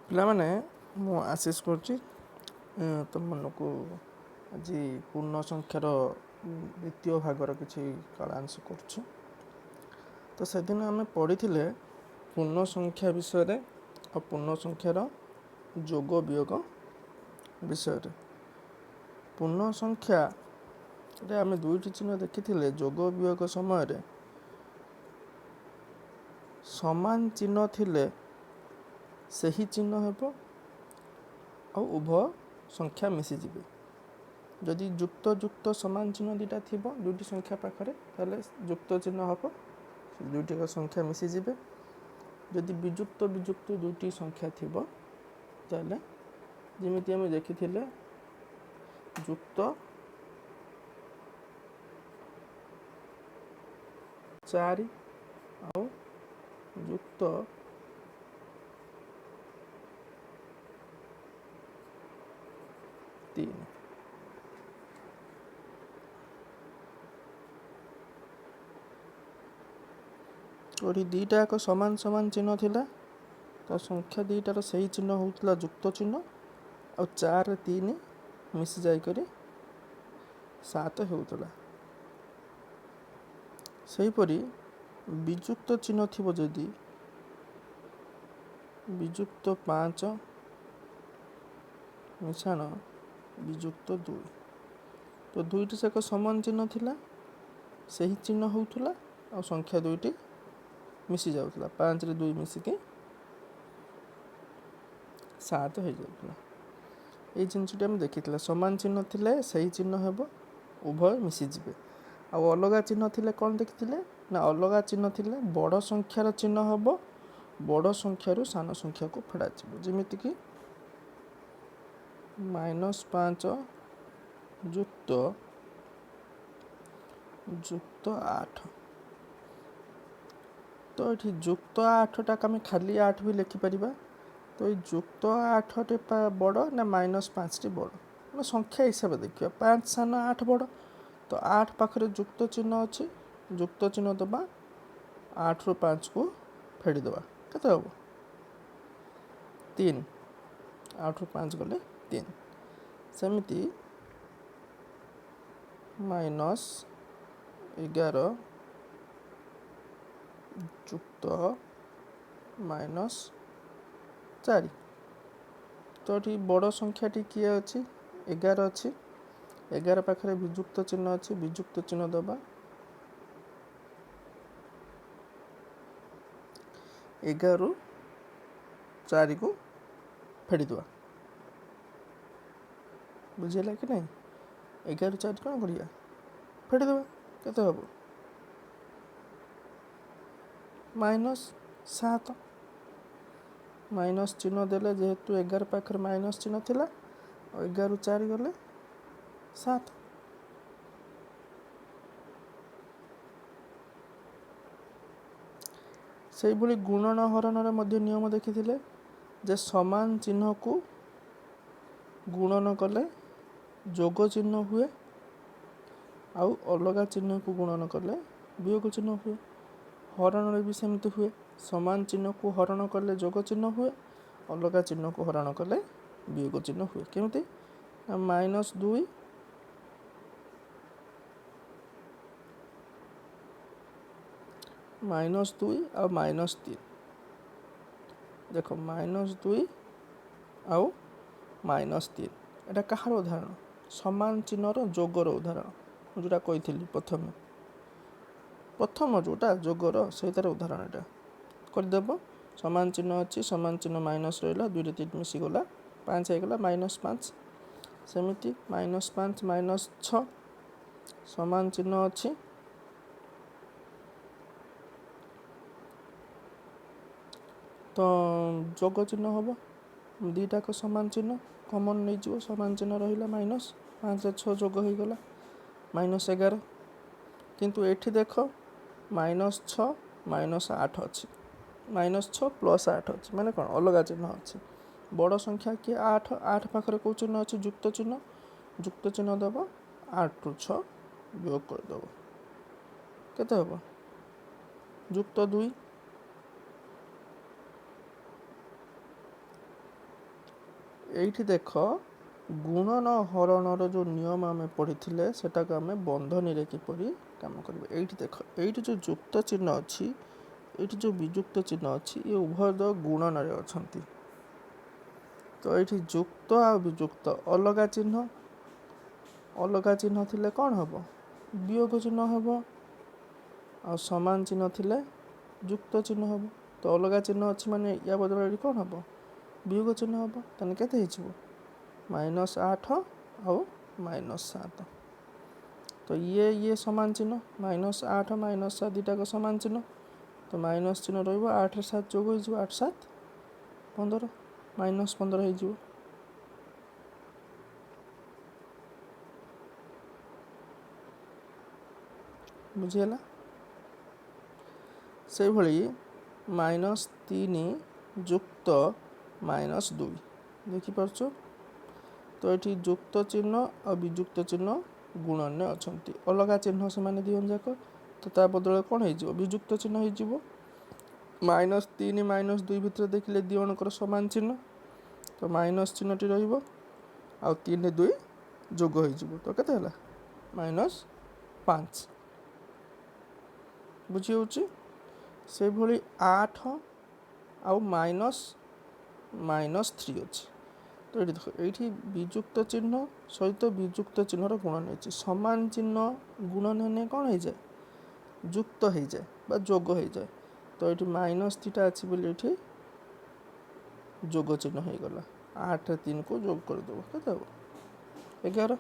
ପିଲାମାନେ, ମୁଁ ଆଶିଷ କରୁଛି ତୁମମାନଙ୍କୁ। ଆଜି ପୂର୍ଣ୍ଣ ସଂଖ୍ୟାର ଦ୍ୱିତୀୟ ଭାଗର କିଛି କାଳାଂଶ କରୁଛି। ତ ସେଦିନ ଆମେ ପଢ଼ିଥିଲେ ପୂର୍ଣ୍ଣ ସଂଖ୍ୟା ବିଷୟରେ ଆଉ ପୂର୍ଣ୍ଣ ସଂଖ୍ୟାର ଯୋଗ ବିୟୋଗ ବିଷୟରେ। ପୂର୍ଣ୍ଣ ସଂଖ୍ୟାରେ ଆମେ ଦୁଇଟି ଚିହ୍ନ ଦେଖିଥିଲେ। ଯୋଗ ବିୟୋଗ ସମୟରେ ସମାନ ଚିହ୍ନ ଥିଲେ ସେହି ଚିହ୍ନ ହେବ ଆଉ ଉଭୟ ସଂଖ୍ୟା ମିଶିଯିବେ। ଯଦି ଯୁକ୍ତ ଯୁକ୍ତ ସମାନ ଚିହ୍ନ ଦୁଇଟା ଥିବ ଦୁଇଟି ସଂଖ୍ୟା ପାଖରେ, ତାହେଲେ ଯୁକ୍ତ ଚିହ୍ନ ହେବ, ଦୁଇଟିକ ସଂଖ୍ୟା ମିଶିଯିବେ। ଯଦି ବିଯୁକ୍ତ ବିଯୁକ୍ତ ଦୁଇଟି ସଂଖ୍ୟା ଥିବ, ତାହେଲେ ଯେମିତି ଆମେ ଦେଖିଥିଲେ ଯୁକ୍ତ 4 ଆଉ ଯୁକ୍ତ 3। ଏଠି ଦୁଇଟା ଯାକ ସମାନ ସମାନ ଚିହ୍ନ ଥିଲା, ତ ସଂଖ୍ୟା ଦୁଇଟାର ସେଇ ଚିହ୍ନ ହେଉଥିଲା ଯୁକ୍ତ ଚିହ୍ନ, ଆଉ 4 3 ମିଶି ଯାଇକରି 7 ହେଉଥିଲା। ସେହିପରି ବିଯୁକ୍ତ ଚିହ୍ନ ଥିବ ଯଦି, ବିଯୁକ୍ତ 5 ମିଶାଣ ବିଯୁକ୍ତ 2, ତ ଦୁଇଟି ଯାକ ସମାନ ଚିହ୍ନ ଥିଲା, ସେହି ଚିହ୍ନ ହେଉଥିଲା ଆଉ ସଂଖ୍ୟା ଦୁଇଟି ମିଶି ଯାଉଥିଲା। 5ରେ 2 ମିଶିକି 7 ହେଇଯାଉଥିଲା। ଏଇ ଜିନିଷଟି ଆମେ ଦେଖିଥିଲେ। ସମାନ ଚିହ୍ନ ଥିଲେ ସେହି ଚିହ୍ନ ହେବ, ଉଭୟ ମିଶିଯିବେ। ଆଉ ଅଲଗା ଚିହ୍ନ ଥିଲେ କ'ଣ ଦେଖିଥିଲେ ନା, ଅଲଗା ଚିହ୍ନ ଥିଲେ ବଡ଼ ସଂଖ୍ୟାର ଚିହ୍ନ ହେବ, ବଡ଼ ସଂଖ୍ୟାରୁ ସାନ ସଂଖ୍ୟାକୁ ଫେଡ଼ାଯିବ। ଯେମିତିକି -5 ଯୁକ୍ତ ଯୁକ୍ତ 8। ତ ଏଠି ଯୁକ୍ତ 8ଟାକୁ ଆମେ ଖାଲି 8 ବି ଲେଖିପାରିବା। ତ ଏଇ ଯୁକ୍ତ 8ଟି ବଡ଼ ନା -5ଟି ବଡ଼? ଆମେ ସଂଖ୍ୟା ହିସାବରେ ଦେଖିବା, 5 ସାନ 8 ବଡ଼। ତ 8 ପାଖରେ ଯୁକ୍ତ ଚିହ୍ନ ଅଛି, ଯୁକ୍ତ ଚିହ୍ନ ଦେବା, 8ରୁ 5କୁ ଫେଡ଼ିଦେବା, କେତେ ହେବ? 3। 8ରୁ 5 ଗଲେ 3। ସେମିତି -11 ଯୁକ୍ତ -4। ତ ଏଠି ବଡ଼ ସଂଖ୍ୟାଟି କିଏ ଅଛି? 11 ଅଛି। 11 ପାଖରେ ବିଯୁକ୍ତ ଚିହ୍ନ ଅଛି, ବିଯୁକ୍ତ ଚିହ୍ନ ଦେବା, 11ରୁ 4କୁ ଫେଡ଼ିଦେବା। ବୁଝିହେଲା କି ନାହିଁ? 11ରୁ 4 କ'ଣ କରିବା? ଫେଡ଼ିଦେବା, କେତେ ହେବ? -7। ମାଇନସ୍ ଚିହ୍ନ ଦେଲେ ଯେହେତୁ 11 ପାଖରେ ମାଇନସ୍ ଚିହ୍ନ ଥିଲା, ଆଉ 11ରୁ 4 ଗଲେ 7। ସେଇଭଳି ଗୁଣନ ହରଣର ମଧ୍ୟ ନିୟମ ଦେଖିଥିଲେ ଯେ ସମାନ ଚିହ୍ନକୁ ଗୁଣନ କଲେ ଯୋଗ ଚିହ୍ନ ହୁଏ, ଆଉ ଅଲଗା ଚିହ୍ନକୁ ଗୁଣନ କଲେ ବିୟୋଗ ଚିହ୍ନ ହୁଏ। ହରଣରେ ବି ସେମିତି ହୁଏ, ସମାନ ଚିହ୍ନକୁ ହରଣ କଲେ ଯୋଗ ଚିହ୍ନ ହୁଏ, ଅଲଗା ଚିହ୍ନକୁ ହରଣ କଲେ ବିୟୋଗ ଚିହ୍ନ ହୁଏ। କେମିତି ନା -2 -2 ଆଉ -3। ଦେଖ, -2 ଆଉ -3 ଏଇଟା କାହାର ଉଦାହରଣ? ସମାନ ଚିହ୍ନର ଯୋଗର ଉଦାହରଣ। ମୁଁ ଯେଉଁଟା କହିଥିଲି ପ୍ରଥମେ, ପ୍ରଥମ ଯେଉଁଟା ଯୋଗର, ସେଇଟାର ଉଦାହରଣ ଏଇଟା କରିଦେବ। ସମାନ ଚିହ୍ନ ଅଛି, ସମାନ ଚିହ୍ନ ମାଇନସ୍ ରହିଲା, 2ରେ 3 ମିଶିଗଲା 5 ହେଇଗଲା, -5। ସେମିତି -5 -6, ସମାନ ଚିହ୍ନ ଅଛି, ତ ଯୋଗ ଚିହ୍ନ ହେବ। ଦୁଇଟାକ ସମାନ ଚିହ୍ନ କମନ୍ ନେଇଯିବ, ସମାନ ଚିହ୍ନ ରହିଲା ମାଇନସ୍, 5ରେ 6 ଯୋଗ ହେଇଗଲା -11। କିନ୍ତୁ ଏଠି ଦେଖ -6 -8 ଅଛି, -6 +8 ଅଛି, ମାନେ କ'ଣ ଅଲଗା ଚିହ୍ନ ଅଛି। ବଡ଼ ସଂଖ୍ୟା କିଏ? 8। 8 ପାଖରେ କେଉଁ ଚିହ୍ନ ଅଛି? ଯୁକ୍ତ ଚିହ୍ନ। ଯୁକ୍ତ ଚିହ୍ନ ଦେବ, 8ରୁ 6 ବିୟୋଗ କରିଦେବ, କେତେ ହେବ? ଯୁକ୍ତ 2। ଏଇଠି ଦେଖ, ଗୁଣନ ହରଣର ଯେଉଁ ନିୟମ ଆମେ ପଢ଼ିଥିଲେ, ସେଟାକୁ ଆମେ ବନ୍ଧନୀରେ କିପରି କାମ କରିବା। ଏଇଠି ଦେଖ, ଏଇଠି ଯେଉଁ ଯୁକ୍ତ ଚିହ୍ନ ଅଛି, ଏଇଠି ଯେଉଁ ବିଯୁକ୍ତ ଚିହ୍ନ ଅଛି, ଏ ଉଭୟ ଗୁଣନରେ ଅଛନ୍ତି। ତ ଏଇଠି ଯୁକ୍ତ ଆଉ ବିଯୁକ୍ତ ଅଲଗା ଚିହ୍ନ, ଅଲଗା ଚିହ୍ନ ଥିଲେ କ'ଣ ହେବ? ବିୟୋଗ ଚିହ୍ନ ହେବ, ଆଉ ସମାନ ଚିହ୍ନ ଥିଲେ ଯୁକ୍ତ ଚିହ୍ନ ହେବ। ତ ଅଲଗା ଚିହ୍ନ ଅଛି ମାନେ ୟା ବଦଳରେ ଏଠି କ'ଣ ହେବ? ବିୟୋଗ ଚିହ୍ନ ହେବ। ତାହେଲେ କେତେ ହେଇଯିବ? ମାଇନସ୍ 8 ଆଉ ମାଇନସ୍ 7। ତ ଇଏ ସମାନ ଚିହ୍ନ, ମାଇନସ୍ 8 ମାଇନସ୍ 7 ଦୁଇଟାକ ସମାନ ଚିହ୍ନ, ତ ମାଇନସ୍ ଚିହ୍ନ ରହିବ। 8ରେ 7 ଯୋଗ ହେଇଯିବ, 8 7 15, ମାଇନସ୍ 15 ହେଇଯିବ। ବୁଝିହେଲା? ସେଇଭଳି ମାଇନସ୍ 3 ଯୁକ୍ତ ମାଇନସ୍ 2 ଦେଖିପାରୁଛ? ତ ଏଠି ଯୁକ୍ତ ଚିହ୍ନ ଆଉ ବିଯୁକ୍ତ ଚିହ୍ନ ଗୁଣନରେ ଅଛନ୍ତି, ଅଲଗା ଚିହ୍ନ ସେମାନେ ଦୁଇ ଜଣ ଯାକ। ତ ତା ବଦଳରେ କ'ଣ ହେଇଯିବ? ବିଯୁକ୍ତ ଚିହ୍ନ ହେଇଯିବ। ମାଇନସ୍ 3 ମାଇନସ୍ 2 ଭିତରେ ଦେଖିଲେ ଦୁଇ ଜଣଙ୍କର ସମାନ ଚିହ୍ନ, ତ ମାଇନସ୍ ଚିହ୍ନଟି ରହିବ, ଆଉ 3 2 ଯୋଗ ହେଇଯିବ। ତ କେତେ ହେଲା? ମାଇନସ୍ 5। ବୁଝି ହେଉଛି? ସେଇଭଳି 8 ଆଉ ମାଇନସ୍ ମାଇନସ୍ 3 ଅଛି। ତ ଏଇଠି ଦେଖ, ଏଇଠି ବିଯୁକ୍ତ ଚିହ୍ନ ସହିତ ବିଯୁକ୍ତ ଚିହ୍ନର ଗୁଣନ ହେଇଛି। ସମାନ ଚିହ୍ନ ଗୁଣନ ହେଲେ କ'ଣ ହେଇଯାଏ? ଯୁକ୍ତ ହେଇଯାଏ ବା ଯୋଗ ହେଇଯାଏ। ତ ଏଇଠି ମାଇନସ୍ 3ଟା ଅଛି ବୋଲି ଏଇଠି ଯୋଗ ଚିହ୍ନ ହେଇଗଲା। 8 3କୁ ଯୋଗ କରିଦେବ, କେତେ ହେବ? 11।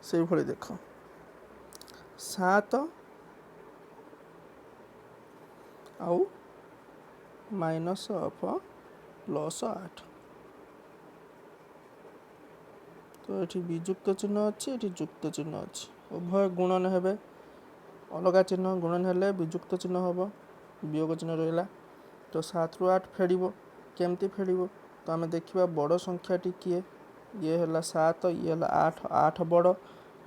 ସେଇଭଳି ଦେଖ, 7 ଆଉ ମାଇନସ୍ ଅଫ୍ ପ୍ଲସ୍ 8। ତ ଏଠି ବିଯୁକ୍ତ ଚିହ୍ନ ଅଛି, ଏଠି ଯୁକ୍ତ ଚିହ୍ନ ଅଛି, ଉଭୟ ଗୁଣନ ହେବେ। ଅଲଗା ଚିହ୍ନ ଗୁଣନ ହେଲେ ବିଯୁକ୍ତ ଚିହ୍ନ ହେବ, ବିୟୋଗ ଚିହ୍ନ ରହିଲା। ତ 7ରୁ 8 ଫେଡ଼ିବ। କେମିତି ଫେଡ଼ିବ? ତ ଆମେ ଦେଖିବା ବଡ଼ ସଂଖ୍ୟାଟି କିଏ। ଇଏ ହେଲା 7, ଇଏ ହେଲା 8। 8 ବଡ଼।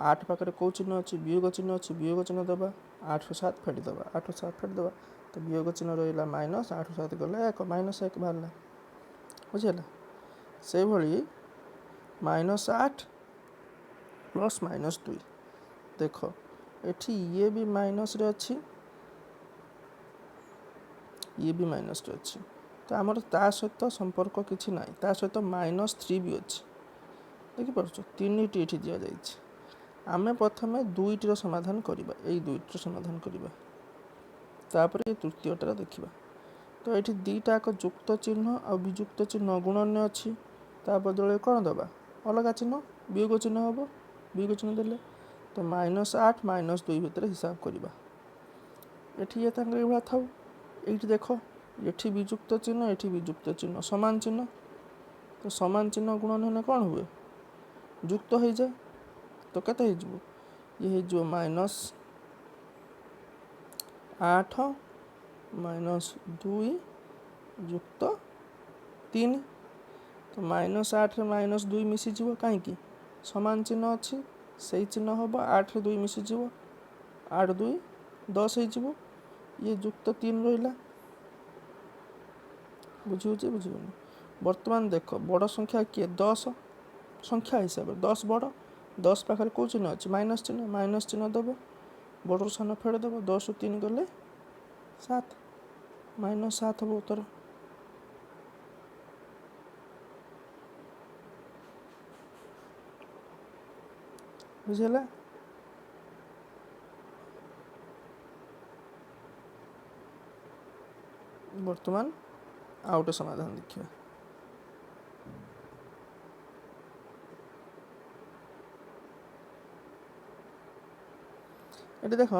8 ପାଖରେ କେଉଁ ଚିହ୍ନ ଅଛି? ବିୟୋଗ ଚିହ୍ନ ଅଛି। ବିୟୋଗ ଚିହ୍ନ ଦେବା, 8ରୁ 7 ଫେଡ଼ିଦେବା, 8ରୁ 7 ଫେଡ଼ିଦେବା। ତ ବିୟୋଗ ଚିହ୍ନ ରହିଲା ମାଇନସ୍, 8ରୁ 7 ଗଲେ 1, ମାଇନସ୍ 1 ବାହାରିଲା। ବୁଝିହେଲା? ସେଇଭଳି ମାଇନସ୍ 8 ପ୍ଲସ୍ ମାଇନସ୍ 2। ଦେଖ, ଏଠି ଇଏ ବି ମାଇନସ୍ରେ ଅଛି, ଇଏ ବି ମାଇନସ୍ରେ ଅଛି, ତ ଆମର ତା ସହିତ ସମ୍ପର୍କ କିଛି ନାହିଁ। ତା ସହିତ ମାଇନସ୍ 3 ବି ଅଛି, ଦେଖିପାରୁଛ? 3ଟି ଏଠି ଦିଆଯାଇଛି। ଆମେ ପ୍ରଥମେ ଦୁଇଟିର ସମାଧାନ କରିବା, ଏଇ ଦୁଇଟିର ସମାଧାନ କରିବା, ତାପରେ ଏ ତୃତୀୟଟାର ଦେଖିବା। ତ ଏଠି ଦୁଇଟା ଏକ ଯୁକ୍ତ ଚିହ୍ନ ଆଉ ବିଯୁକ୍ତ ଚିହ୍ନ ଗୁଣନ୍ୟ ଅଛି, ତା ବଦଳରେ କ'ଣ ଦେବା? ଅଲଗା ଚିହ୍ନ, ବିୟୋଗ ଚିହ୍ନ ହେବ। ବିୟୋଗ ଚିହ୍ନ ଦେଲେ ତ ମାଇନସ୍ 8 ମାଇନସ୍ 2 ଭିତରେ ହିସାବ କରିବା। ଏଠି ଇଏ ତାଙ୍କର ଏଇଭଳିଆ ଥାଉ। ଏଇଠି ଦେଖ, ଏଠି ବିଯୁକ୍ତ ଚିହ୍ନ, ଏଠି ବିଯୁକ୍ତ ଚିହ୍ନ, ସମାନ ଚିହ୍ନ। ତ ସମାନ ଚିହ୍ନ ଗୁଣନ ହେଲେ କ'ଣ ହୁଏ? ଯୁକ୍ତ ହେଇଯାଏ। ତ କେତେ ହେଇଯିବ? ଇଏ ହେଇଯିବ ମାଇନସ୍ 8 ମାଇନସ୍ 2 ଯୁକ୍ତ 3। ତ ମାଇନସ୍ 8ରେ ମାଇନସ୍ 2 ମିଶିଯିବ, କାହିଁକି? ସମାନ ଚିହ୍ନ ଅଛି, ସେଇ ଚିହ୍ନ ହେବ। 8ରେ 2 ମିଶିଯିବ, 8 2 10 ହେଇଯିବ। ଇଏ ଯୁକ୍ତ 3 ରହିଲା। ବୁଝି ହେଉଛି, ବୁଝିବନି? ବର୍ତ୍ତମାନ ଦେଖ, ବଡ଼ ସଂଖ୍ୟା କିଏ? 10। ସଂଖ୍ୟା ହିସାବରେ 10 ବଡ଼। 10 ପାଖରେ କେଉଁ ଚିହ୍ନ ଅଛି? ମାଇନସ୍ ଚିହ୍ନ। ମାଇନସ୍ ଚିହ୍ନ ଦେବ, ବଡ଼ରୁ ସାନ ଫେଡ଼ ଦେବ। 10ରୁ 3 ଗଲେ 7, ମାଇନସ୍ 7 ହେବ ଉତ୍ତର। ବୁଝିହେଲା? ବର୍ତ୍ତମାନ ଆଉ ଗୋଟେ ସମାଧାନ ଦେଖିବା। ଏଠି ଦେଖ,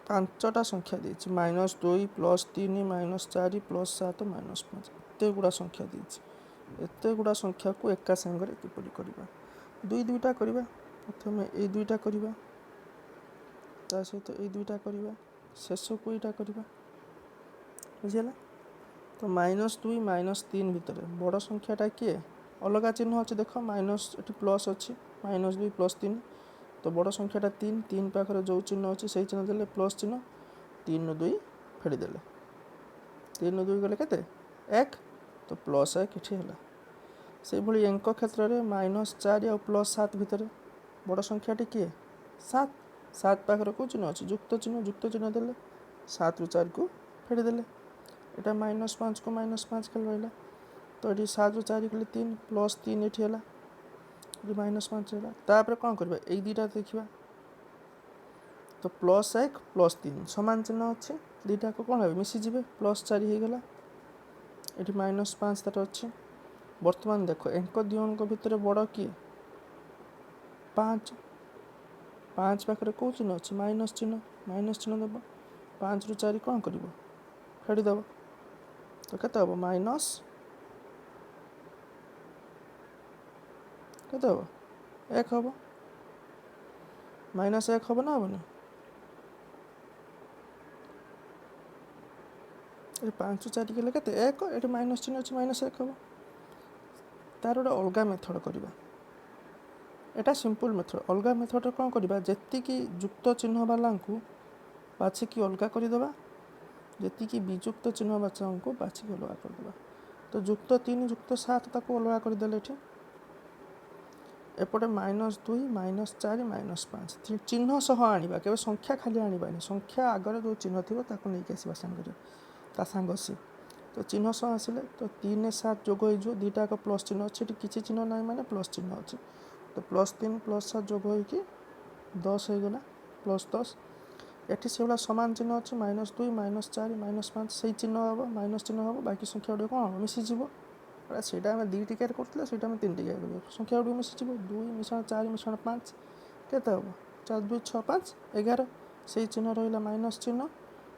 5ଟା ସଂଖ୍ୟା ଦେଇଛି, minus 2, plus 3, minus 4, plus 7, minus 5। ଏତେ ଗୁଡ଼ା ସଂଖ୍ୟା ଦେଇଛି। ଏତେ ଗୁଡ଼ା ସଂଖ୍ୟାକୁ ଏକା ସାଙ୍ଗରେ କିପରି କରିବା? ଦୁଇ ଦୁଇଟା କରିବା। ପ୍ରଥମେ ଏଇ ଦୁଇଟା କରିବା, ତା ସହିତ ଏଇ ଦୁଇଟା କରିବା, ଶେଷକୁ ଏଇଟା କରିବା। ବୁଝିହେଲା? ତ ମାଇନସ୍ 2 ମାଇନସ୍ 3 ଭିତରେ ବଡ଼ ସଂଖ୍ୟାଟା କିଏ? ଅଲଗା ଚିହ୍ନ ଅଛି ଦେଖ, ମାଇନସ୍ ଏଠି ପ୍ଲସ୍ ଅଛି। ମାଇନସ୍ ଦୁଇ ପ୍ଲସ୍ ତିନି। ତ ବଡ଼ ସଂଖ୍ୟାଟା ତିନି, ତିନି ପାଖରେ ଯେଉଁ ଚିହ୍ନ ଅଛି ସେଇ ଚିହ୍ନ ଦେଲେ ପ୍ଲସ୍ ଚିହ୍ନ, ତିନିରୁ ଦୁଇ ଫେଡ଼ିଦେଲେ, ତିନିରୁ ଦୁଇ ଗଲେ କେତେ? ଏକ। ତ ପ୍ଲସ୍ ଏକ ଏଠି ହେଲା। ସେଇଭଳି ଏଙ୍କ କ୍ଷେତ୍ରରେ ମାଇନସ୍ ଚାରି ଆଉ ପ୍ଲସ୍ ସାତ ଭିତରେ ବଡ଼ ସଂଖ୍ୟାଟି କିଏ? ସାତ। ସାତ ପାଖରେ କେଉଁ ଚିହ୍ନ ଅଛି? ଯୁକ୍ତ ଚିହ୍ନ। ଯୁକ୍ତ ଚିହ୍ନ ଦେଲେ, ସାତରୁ ଚାରିକୁ ଫେଡ଼ିଦେଲେ। ଏଇଟା ମାଇନସ୍ ପାଞ୍ଚକୁ ମାଇନସ୍ ପାଞ୍ଚ ଖାଲି ରହିଲା। ତ ଏଠି ସାତରୁ ଚାରି କଲେ ତିନି, ପ୍ଲସ୍ ତିନି ଏଠି ହେଲା, ଏଠି ମାଇନସ୍ ପାଞ୍ଚ ହେଲା। ତାପରେ କ'ଣ କରିବା? ଏଇ ଦୁଇଟା ଦେଖିବା। ତ ପ୍ଲସ୍ ଏକ ପ୍ଲସ୍ ତିନି ସମାନ ଚିହ୍ନ ଅଛି, ଦୁଇଟାକୁ କ'ଣ ହେବ? ମିଶିଯିବେ, ପ୍ଲସ୍ ଚାରି ହେଇଗଲା। ଏଠି ମାଇନସ୍ ପାଞ୍ଚ ତାର ଅଛି। ବର୍ତ୍ତମାନ ଦେଖ, ଏଙ୍କ ଦୁଇ ଜଣଙ୍କ ଭିତରେ ବଡ଼ କିଏ? ପାଞ୍ଚ। ପାଞ୍ଚ ପାଖରେ କେଉଁ ଚିହ୍ନ ଅଛି? ମାଇନସ୍ ଚିହ୍ନ। ମାଇନସ୍ ଚିହ୍ନ ଦେବ, ପାଞ୍ଚରୁ ଚାରି କ'ଣ କରିବ? ଫେଡ଼ିଦେବ। ତ କେତେ ହେବ? ମାଇନସ୍ କେତେ ହେବ? ଏକ ହେବ। ମାଇନସ୍ ଏକ ହେବ ନା ହେବନି? ଏଠି ପାଞ୍ଚ ଚାରି ଗଲେ କେତେ? ଏକ। ଏଠି ମାଇନସ୍ ଚିହ୍ନ ଅଛି, ମାଇନସ୍ ଏକ ହେବ। ତାର ଗୋଟେ ଅଲଗା ମେଥଡ଼ କରିବା। ଏଇଟା ସିମ୍ପଲ୍ ମେଥଡ଼। ଅଲଗା ମେଥଡ଼ରେ କ'ଣ କରିବା? ଯେତିକି ଯୁକ୍ତ ଚିହ୍ନ ବାଲାଙ୍କୁ ବାଛିକି ଅଲଗା କରିଦେବା, ଯେତିକି ବିଯୁକ୍ତ ଚିହ୍ନ ବାଛାଙ୍କୁ ବାଛିକି ଅଲଗା କରିଦେବା। ତ ଯୁକ୍ତ ତିନି, ଯୁକ୍ତ ସାତ, ତାକୁ ଅଲଗା କରିଦେଲେ। ଏଠି ଏପଟେ ମାଇନସ୍ ଦୁଇ, ମାଇନସ୍ ଚାରି, ମାଇନସ୍ ପାଞ୍ଚ ଚିହ୍ନ ସହ ଆଣିବା, କେବେ ସଂଖ୍ୟା ଖାଲି ଆଣିବାନି। ସଂଖ୍ୟା ଆଗରେ ଯେଉଁ ଚିହ୍ନ ଥିବ ତାକୁ ନେଇକି ଆସିବା ସାଙ୍ଗରେ, ତା ସାଙ୍ଗ ସିଏ। ତ ଚିହ୍ନ ସହ ଆସିଲେ ତ ତିନି ସାତ ଯୋଗ ହେଇଯିବ। ଦୁଇଟା ଯାକ ପ୍ଲସ୍ ଚିହ୍ନ ଅଛି, ଏଠି କିଛି ଚିହ୍ନ ନାହିଁ ମାନେ ପ୍ଲସ୍ ଚିହ୍ନ ଅଛି। ତ ପ୍ଲସ୍ ତିନି ପ୍ଲସ୍ ସାତ ଯୋଗ ହେଇକି 10 ହେଇଗଲା, ପ୍ଲସ୍ 10। ଏଠି ସେଭଳିଆ ସମାନ ଚିହ୍ନ ଅଛି, ମାଇନସ୍ ଦୁଇ, ମାଇନସ୍ ଚାରି, ମାଇନସ୍ ପାଞ୍ଚ, ସେଇ ଚିହ୍ନ ହେବ, ମାଇନସ୍ ଚିହ୍ନ ହେବ। ବାକି ସଂଖ୍ୟା ଗୁଡ଼ିକ କ'ଣ ହେବ? ମିଶିଯିବ। ସେଇଟା ଆମେ ଦୁଇ ଟିକିଆରେ କରୁଥିଲେ, ସେଇଟା ଆମେ ତିନି ଟିକିଆ କରିବା। ସଂଖ୍ୟା ଗୁଡ଼ିକ ମିଶିଯିବ। ଦୁଇ ମିଶାଣ ଚାରି ମିଶାଣ ପାଞ୍ଚ କେତେ ହେବ? ଚାରି ଦୁଇ ଛଅ, ପାଞ୍ଚ 11। ସେଇ ଚିହ୍ନ ରହିଲା, ମାଇନସ୍ ଚିହ୍ନ,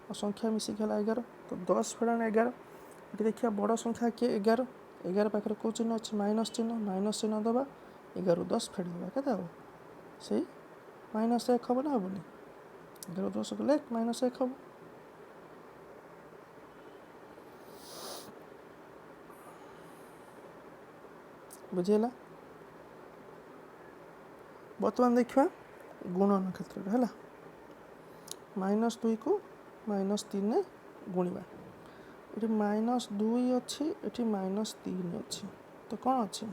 ଆଉ ସଂଖ୍ୟା ମିଶିକି ହେଲା 11। ତ 10 ଫେଡ଼ାଣ 11। ଏଠି ଦେଖିବା ବଡ଼ ସଂଖ୍ୟା କିଏ? 11। 11 ପାଖରେ କେଉଁ ଚିହ୍ନ ଅଛି? ମାଇନସ୍ ଚିହ୍ନ। ମାଇନସ୍ ଚିହ୍ନ ଦେବା, 11ରୁ 10 ଫେଡ଼ିଦେବା, କେତେ ହେବ? ସେଇ ମାଇନସ୍ ଏକ ହେବ ନା ହେବନି? 11 10 ଗଲେ ଏକ, ମାଇନସ୍ ଏକ ହେବ। ବୁଝିହେଲା? ବର୍ତ୍ତମାନ ଦେଖିବା ଗୁଣନ କ୍ଷେତ୍ରରେ ହେଲା। ମାଇନସ୍ ଦୁଇକୁ ମାଇନସ୍ ତିନି ଗୁଣିବା। ଏଠି ମାଇନସ୍ ଦୁଇ ଅଛି, ଏଠି ମାଇନସ୍ ତିନି ଅଛି, ତ କ'ଣ ଅଛି?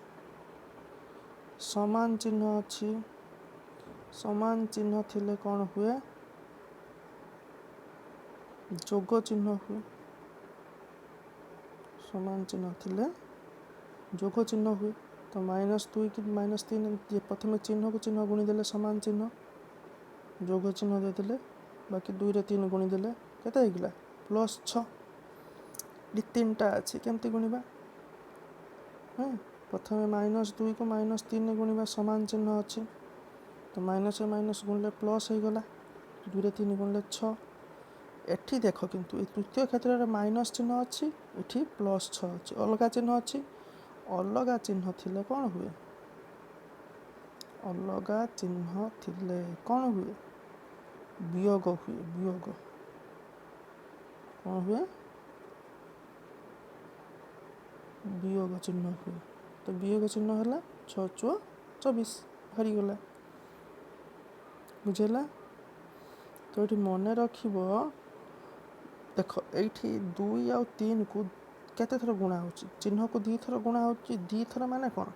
ସମାନ ଚିହ୍ନ ଅଛି। ସମାନ ଚିହ୍ନ ଥିଲେ କ'ଣ ହୁଏ? ଯୋଗ ଚିହ୍ନ ହୁଏ। ସମାନ ଚିହ୍ନ ଥିଲେ ଯୋଗ ଚିହ୍ନ ହୁଏ। ତ ମାଇନସ୍ ଦୁଇ କି ମାଇନସ୍ ତିନି, ପ୍ରଥମେ ଚିହ୍ନକୁ ଚିହ୍ନ ଗୁଣିଦେଲେ, ସମାନ ଚିହ୍ନ, ଯୋଗ ଚିହ୍ନ ଦେଇଦେଲେ। ବାକି ଦୁଇରେ ତିନି ଗୁଣିଦେଲେ କେତେ ହେଇଗଲା? ପ୍ଲସ୍ ଛଅ। ଏଠି ତିନିଟା ଅଛି, କେମିତି ଗୁଣିବା? ହଁ, ପ୍ରଥମେ ମାଇନସ୍ ଦୁଇକୁ ମାଇନସ୍ ତିନି ଗୁଣିବା। ସମାନ ଚିହ୍ନ ଅଛି, ତ ମାଇନସ୍ ମାଇନସ୍ ଗୁଣିଲେ ପ୍ଲସ୍ ହେଇଗଲା। ଦୁଇରେ ତିନି ଗୁଣିଲେ ଛଅ। ଏଠି ଦେଖ କିନ୍ତୁ, ଏ ତୃତୀୟ କ୍ଷେତ୍ରରେ ମାଇନସ୍ ଚିହ୍ନ ଅଛି, ଏଠି ପ୍ଲସ୍ ଛଅ ଅଛି, ଅଲଗା ଚିହ୍ନ ଅଛି। ଅଲଗା ଚିହ୍ନ ଥିଲେ କ'ଣ ହୁଏ? ଅଲଗା ଚିହ୍ନ ଥିଲେ କ'ଣ ହୁଏ? ବିୟୋଗ ହୁଏ। ବିୟୋଗ କ'ଣ ହୁଏ? ବିୟୋଗ ଚିହ୍ନ ହୁଏ। ତ ବିୟୋଗ ଚିହ୍ନ ହେଲା, ଛଅ ଚଉଆ 24 ବାହାରିଗଲା। ବୁଝିହେଲା? ତ ଏଠି ମନେ ରଖିବ, ଦେଖ, ଏଇଠି ଦୁଇ ଆଉ ତିନିକୁ କେତେ ଥର ଗୁଣା ହେଉଛି? ଚିହ୍ନକୁ ଦୁଇଥର ଗୁଣା ହେଉଛି। ଦୁଇଥର ମାନେ କ'ଣ?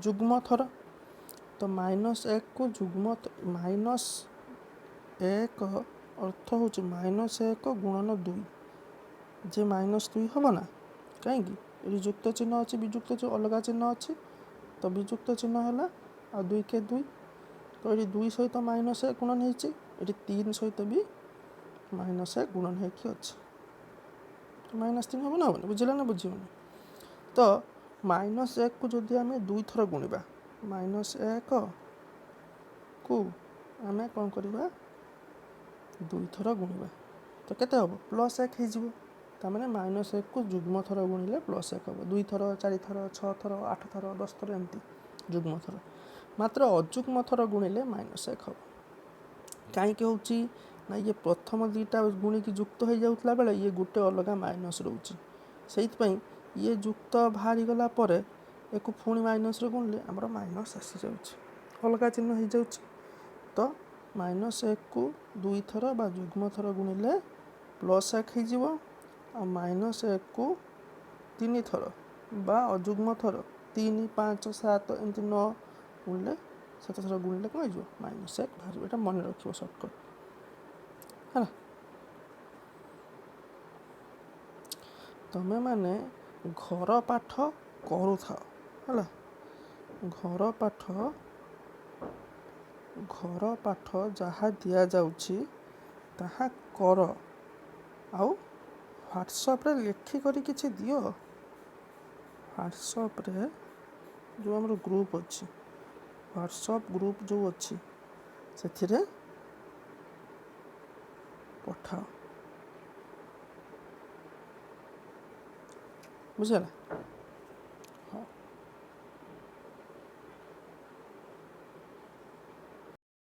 ଯୁଗ୍ମ ଥର। ତ ମାଇନସ୍ ଏକକୁ ଯୁଗ୍ମ, ମାଇନସ୍ ଏକ ଅର୍ଥ ହେଉଛି ମାଇନସ୍ ଏକ ଗୁଣନ ଦୁଇ, ଯେ ମାଇନସ୍ ଦୁଇ ହେବ ନା? କାହିଁକି? ଏଠି ଯୁକ୍ତ ଚିହ୍ନ ଅଛି, ବିଯୁକ୍ତ ଚିହ୍ନ, ଅଲଗା ଚିହ୍ନ ଅଛି, ତ ବିଯୁକ୍ତ ଚିହ୍ନ ହେଲା। ଆଉ ଦୁଇ କେ ଦୁଇ। ତ ଏଠି ଦୁଇ ସହିତ ମାଇନସ୍ ଏକ ଗୁଣନ ହେଇଛି, ଏଠି ତିନି ସହିତ ବି ମାଇନସ୍ ଏକ ଗୁଣନ ହେଇକି ଅଛି। ମାଇନସ୍ ତିନି ହେବ ନା ହେବନି? ବୁଝିଲା ନା ବୁଝିବନି? ତ ମାଇନସ୍ ଏକକୁ ଯଦି ଆମେ ଦୁଇଥର ଗୁଣିବା, ମାଇନସ୍ ଏକକୁ ଆମେ କ'ଣ କରିବା? ଦୁଇଥର ଗୁଣିବା, ତ କେତେ ହେବ? ପ୍ଲସ୍ ଏକ ହେଇଯିବ। ତାମାନେ ମାଇନସ୍ ଏକକୁ ଯୁଗ୍ମ ଥର ଗୁଣିଲେ ପ୍ଲସ୍ ଏକ ହେବ। ଦୁଇଥର, ଚାରିଥର, ଛଅ ଥର, ଆଠ ଥର, 10 ଥର, ଏମିତି ଯୁଗ୍ମ ଥର। ମାତ୍ର ଅଯୁଗ୍ମ ଥର ଗୁଣିଲେ ମାଇନସ୍ ଏକ ହେବ। କାହିଁକି ହେଉଛି ନା ଇଏ ପ୍ରଥମ ଦୁଇଟା ଗୁଣିକି ଯୁକ୍ତ ହେଇଯାଉଥିଲା ବେଳେ ଇଏ ଗୋଟେ ଅଲଗା ମାଇନସ୍ ରହୁଛି। ସେଇଥିପାଇଁ ଇଏ ଯୁକ୍ତ ବାହାରିଗଲା ପରେ ୟାକୁ ପୁଣି ମାଇନସ୍ରେ ଗୁଣିଲେ ଆମର ମାଇନସ୍ ଆସିଯାଉଛି। ଅଲଗା ଚିହ୍ନ ହେଇଯାଉଛି। ତ ମାଇନସ୍ 1କୁ 2 ଥର ବା ଯୁଗ୍ମ ଥର ଗୁଣିଲେ ପ୍ଲସ୍ 1 ହେଇଯିବ, ଆଉ ମାଇନସ୍ 1କୁ 3 ଥର ବା ଅଯୁଗ୍ମ ଥର 3, 5, 7 ଏମିତି 9 ଗୁଣିଲେ, 7 ଥର ଗୁଣିଲେ କ'ଣ ହେଇଯିବ? ମାଇନସ୍ 1 ବାହାରିବ। ଏଇଟା ମନେ ରଖିବ ସର୍ଟକଟ୍ ହେଲା। ତମେମାନେ ଘର ପାଠ କରୁଥାଅ ହେଲା। ଘର ପାଠ ଯାହା ଦିଆଯାଉଛି ତାହା କର, ଆଉ ହ୍ୱାଟ୍ସଆପ୍ରେ ଲେଖିକରି କିଛି ଦିଅ। ହ୍ୱାଟ୍ସଆପ୍ରେ ଯେଉଁ ଆମର ଗ୍ରୁପ୍ ଅଛି, ହ୍ୱାଟ୍ସଆପ୍ ଗ୍ରୁପ୍ ଯେଉଁ ଅଛି, ସେଥିରେ ପଠାଅ। ବୁଝିହେଲା?